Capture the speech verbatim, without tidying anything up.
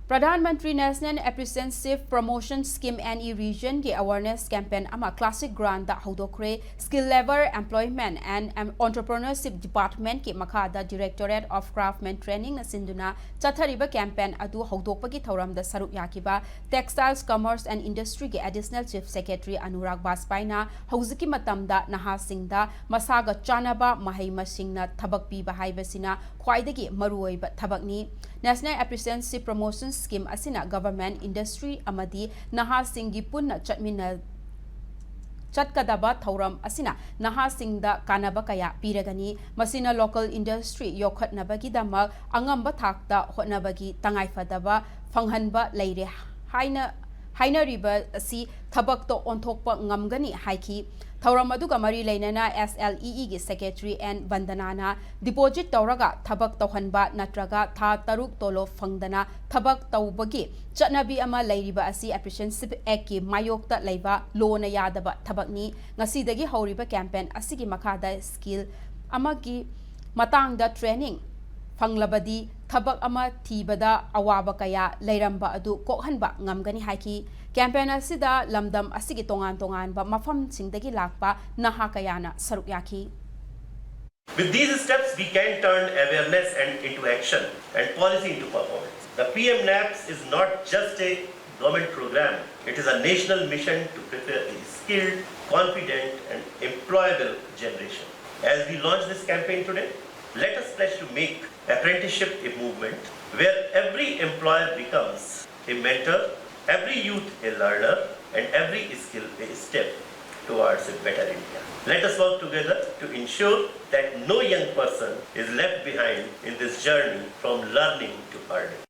Pradhan Mantri National Apprenticeship Promotion Scheme, N E Region ꯒꯤ awareness campaign ꯑꯃ Classic Ground the ꯍꯧꯗꯣꯛꯈ꯭ꯔꯦ꯫ Skill Labour, Employment and Entrepreneurship Department ꯀꯤ ꯃꯈꯥꯗ Directorate of Craftsman Training ꯅ ꯁꯤꯟꯗꯨꯅ ꯆꯠꯊꯔꯤꯕ campaign ꯑꯗꯨ ꯍꯧꯗꯣꯛꯄꯒꯤ ꯊꯧꯔꯝꯗ ꯁꯔꯨꯛ ꯌꯥꯈꯤꯕ Textiles, Commerce and Industry ꯒꯤ Additional Chief Secretary Anurag Bajpai ꯅ ꯍꯧꯖꯤꯛꯀꯤ ꯃꯇꯝꯗ ꯅꯍꯥꯁꯤꯡꯗ ꯃꯁꯥꯒ ꯆꯥꯟꯅꯕ ꯃꯍꯩ ꯃꯁꯤꯡꯅ ꯊꯕꯛ ꯄꯤꯕ ꯍꯥꯏꯕꯁꯤꯅ ꯈ꯭ꯋꯥꯏꯗꯒꯤ ꯃꯔꯨꯑꯣꯏꯕ ꯊꯕꯛꯅꯤ꯫ National Apprenticeship Promotion Scheme ꯑꯁꯤꯅ government, industry ꯑꯃꯗꯤ ꯅꯍꯥꯁꯤꯡꯒꯤ ꯄꯨꯟꯅ ꯆꯠꯃꯤꯟꯅ-, ꯆꯠꯀꯗꯕ ꯊꯧꯔꯝ ꯑꯁꯤꯅ ꯅꯍꯥꯁꯤꯡꯗ ꯀꯥꯟꯅꯕ ꯀꯌꯥ ꯄꯤꯔꯒꯅꯤ꯫ ꯃꯁꯤꯅ local industry ꯌꯣꯛꯈꯠꯅꯕꯒꯤꯗꯃꯛ ꯑꯉꯝꯕ ꯊꯥꯛꯇ ꯍꯣꯠꯅꯕꯒꯤ ꯇꯉꯥꯏꯐꯗꯕ ꯐꯪꯍꯟꯕ ꯂꯩꯔꯦ ꯍꯥꯏꯅ ꯍꯥꯏꯅꯔꯤꯕ ꯑꯁꯤ ꯊꯕꯛꯇ ꯑꯣꯟꯊꯣꯛꯄ ꯉꯝꯒꯅꯤ ꯍꯥꯏꯈꯤ꯫ ꯊꯧꯔꯝ ꯑꯗꯨꯒ ꯃꯔꯤ ꯂꯩꯅꯅ S L E E ꯒꯤ Secretary N ꯕꯟꯗꯅꯥꯅ deposit ꯇꯧꯔꯒ ꯊꯕꯛ ꯇꯧꯍꯟꯕ ꯅꯠꯇ꯭ꯔꯒ ꯊꯥ ꯇꯔꯨꯛ ꯇꯣꯂꯣꯞ ꯐꯪꯗꯅ ꯊꯕꯛ ꯇꯧꯕꯒꯤ ꯆꯠꯅꯕꯤ ꯑꯃ ꯂꯩꯔꯤꯕ ꯑꯁꯤ Apprenticeship Act ꯀꯤ ꯃꯥꯌꯣꯛꯇ ꯂꯩꯕ ꯂꯣꯅ ꯌꯥꯗꯕ ꯊꯕꯛꯅꯤ꯫ ꯉꯁꯤꯗꯒꯤ ꯍꯧꯔꯤꯕ campaign ꯑꯁꯤꯒꯤ ꯃꯈꯥꯗ skill ꯑꯃꯒꯤ ꯃꯇꯥꯡꯗ training ꯐꯪꯂꯕꯗꯤ ꯊꯕꯛ ꯑꯃ ꯊꯤꯕꯗ ꯑꯋꯥꯕ ꯀꯌꯥ ꯂꯩꯔꯝꯕ ꯑꯗꯨ ꯀꯣꯛꯍꯟꯕ ꯉꯝꯒꯅꯤ ꯍꯥꯏꯈꯤ꯫ Campaign ꯑꯁꯤꯗ ꯂꯝꯗꯝ ꯑꯁꯤꯒꯤ ꯇꯣꯉꯥꯟ ꯇꯣꯉꯥꯟꯕ ꯃꯐꯝꯁꯤꯡꯗꯒꯤ ꯂꯥꯛꯄ ꯅꯍꯥ ꯀꯌꯥꯅ ꯁꯔꯨꯛ ꯌꯥꯈꯤ꯫ With these steps, we can turn awareness and into action and policy into performance. The P M NAPS is not just a government program, it is a national mission to prepare a skilled, confident, and employable generation. As we launch this campaign today, let us pledge to make apprenticeship a movement where every employer becomes a mentor, every youth a learner, and every skill a step towards a better India. Let us work together to ensure that no young person is left behind in this journey from learning to earning.